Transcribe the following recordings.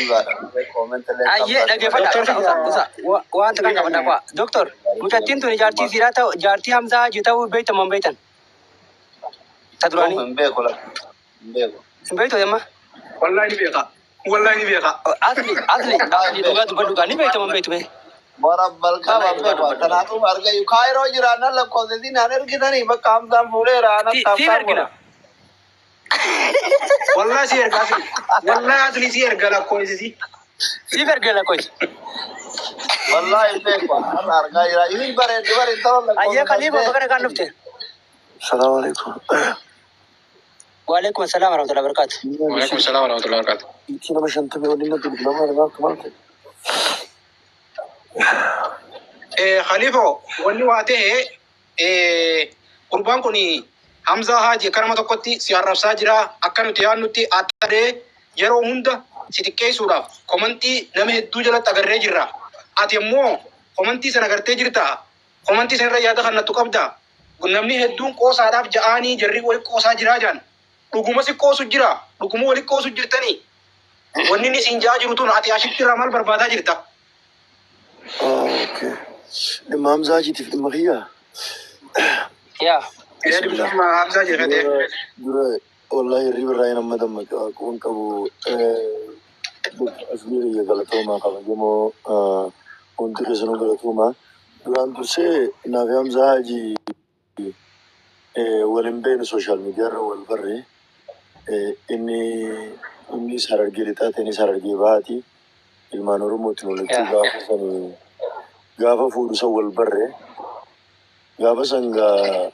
Ajaa'ibaadha. Comment illee Ayyee dhaggeeffadha. Doktor Usa usa usa. Waan takkan qabadha kwa. Doktor, mucattiin tuni jaartii siiraa ta'u jaartii Hamzaa Hajii ta'uu beektan moo hin beektan? Ta duraanii. Hin beeku lakka. Hin beeku. Hin beektu amma? Wallahi ni beeka. Wallahi ni beeka. Asli asli asli dhugaa dubbadhu gaa ni beekta moo hin beektu mee? Warabbal kaaba Wallahi dhugaa beeku. dubbadhu. Kanaafuu arga Kaayiroo jiraannan lakkoofsa naan ergitanii bakka Hamzaan fuudheera anas Siif taaptaa ergina. godha. Wallahi si erga asli. Wallahi asli si erga lakkoofsisi. Siif ergina lakkoofsa. Wallahi hin beeku. Har'a argaa jira. Isin bareeddu bari intala Ayyee lakkoofsa Khalifa galtee. bakka nagaan dhufte. Salaam alaikum. Waalaikum assalam warahmatullahi wabarakatuh. Waalaikum salaam warahmatullahi wabarakatuh. Itti nama shantamii waliin natti bilbilama irraa maal ta'e? Khaliifoo wanni waa ta'e gurbaan kun Hamzaa Haaji akka nama tokkotti si arrabsaa jira akka nuti yaadnutti attadee yeroo hunda si xiqqeessuudhaaf komantii nama hedduu jalatti agarree jirra. Ati immoo komantii sana agartee jirta. Komantii sana irra yaada kannattu qabda. Namni hedduun qoosaadhaaf ja'aanii jarri wali qoosaa jiraa jaan. Dhuguma si qoosu jira. Dhuguma wali qoosu jirtanii. Wanni inni siin ja'aa jiru tun ati ashitti irraa maal barbaadaa jirta? Okay. Dhimma Hamzaa Hajiitiif dhimma kiyyaa? Yaa. Bismillah. Dhimma Hamzaa jedhatee. Dura dura wallahi hirriba irraa hin amma dammaqe waan qabu asli kiyya galatoomaa kabajamoo hundi keessanuu galatoomaa. Duraan dursee naaf Hamzaa Hajii wal hin beeknu social media irra wal barre. Inni innis Harargee lixaati innis Harargee bahaati. Ilmaan Oromootiin walitti Yaa. gaafa sanii gaafa fuudhu san wal barre. Gaafa san gaa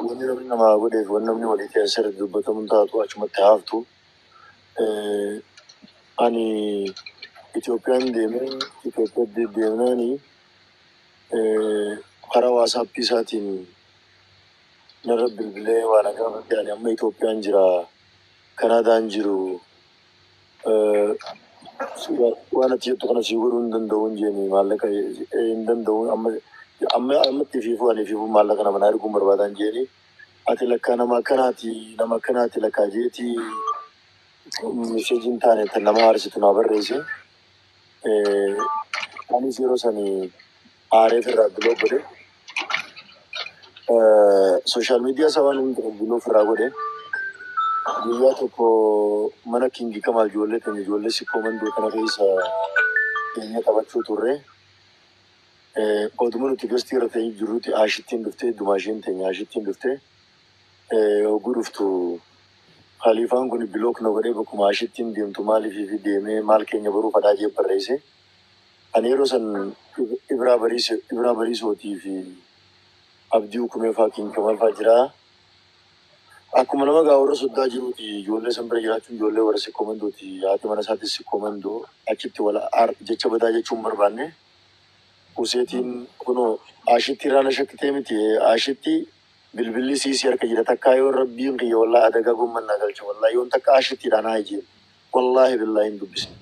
wanni namni namaa godheef wanni namni walii ta'e asirratti dubbatamu hin taatu achumatti haftu. Ani Itoophiyaan deemee Itoophiyaatti deemnaani karaa WhatsAppii isaatiin narra bilbilee waa na gaafate ani amma Itoophiyaan jira Kanaadaan jiru waan ati jettu kana sii godhuu hin danda'u hin jeeni maallaqa hin danda'u amma amma ammatti fiifuu ani fiifuu maallaqa nama na erguun barbaadan jeeni ati lakkaa nama akkanaati lakkaa jeetii messageiin taane tan nama aarsitu naa barreesse. Anis yeroo sanii aareef irraa block godhe. Social media isaa waan inni block irraa godhe. Guyyaa tokko mana Kingi Kamaal ijoollee keenya ijoollee Sikkoo Mandoo kana keessa keenya taphachuu turre. Oduma nuti guestii irra ta'ee jirrutti Aashittiin dhuftee dumaasheen teenya Aashittiin dhuftee hogguu dhuftu Khaliifaan kun block na godhee bakkuma Aashittiin deemtu maaliif fi deemee maal keenya baruu fadhaa jee barreesse. Ani yeroo san Ibraa Bariisoo Ibraa Bariisootii fi Abdii Hukumee fa'aa King Kamal fa'aa jiraa. Akkuma nama gaa warra soddaa jiruuti ijoollee san bira jiraachuun ijoollee warra Sikkoo Mandooti haati mana isaatis Sikkoo Mandoo achitti wal jecha badaa jechuun barbaanne useetiin kunoo Aashitti irraa na shakkitee miti Aashitti bilbilli siisii harka jira takkaa yoon rabbiin kiyya wallahi adagaa gomman na galcha wallahi yoon takka Aashittiidhaan haa ijeen wallahi billahi hin dubbisne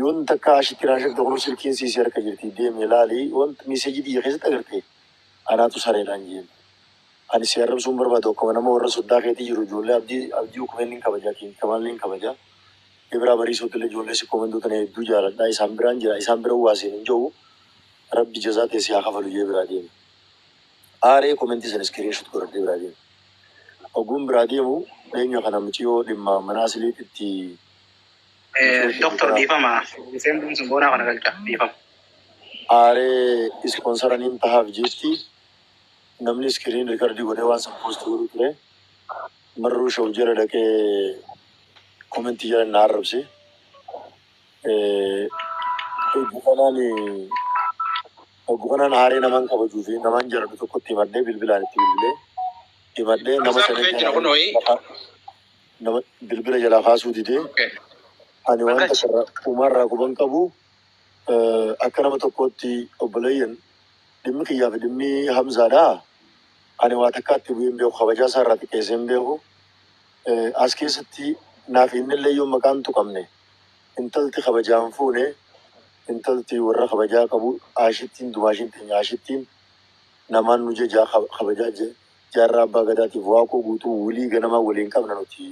yoon takka Aashitti irraa shakkite kunoo silkiin siisii harka jirti deemi ilaali want messageii xiyya keessatti agarte anaatu sareedhaan jeen. Ani si arrabsuun barbaadu akkuma nama warra soddaa keetii jiru ijoollee abdii abdii hukumeen ni kabaja King Kamal ni kabaja. Ibraa Bariisootti illee ijoollee Sikkoo Mandoo tana hedduu jaaladha isaan biraan jira isaan bira waa seen hin jiru rabbi jazaa ta'e si haa kafalu jee biraa deeme. Aaree commentii sana screenshot godhadhee biraa deeme. Ogguun biraa deemu eenyu kana mucayyoo dhimma mana asiliititti mucayyoo Doktor kana dhiifama. Seenduun sun boonaa kana galcha dhiifama. aaree sponsoraniin tahaaf jeetti namni screen recordii godhee waan san post godhu ture. Marruu show jala dhaqee commentii jala na arrabse. Obbo kanaan obbo kanaan aaree naman kabajuu fi naman jaalladhu tokkotti himadhee bilbilaan itti bilbilee himadhee nama Hamzaan sana dhufee jira jalaa kunoo. Nama bilbila jalaa kaasuu didee Okay. ani waan Galchi. takka irraa uumaarraa quban qabu akka nama tokkootti obboleeyyan dhimmi kiyyaa fi dhimmi Hamzaadhaa ani waa takkaatti bu'ee hin beeku kabajaa isaa irraa xiqqeessee hin beeku. As keessatti naaf inni illee yoo maqaan tuqamne intalti kabajaan fuune intalti warra kabajaa qabu Aashittiin dumaashiin teenya Aashittiin namaan nu jajaa kabajaa jaarraa abbaa gadaatiif waaqoo guutuu wulii ganamaa waliin qabna nuti.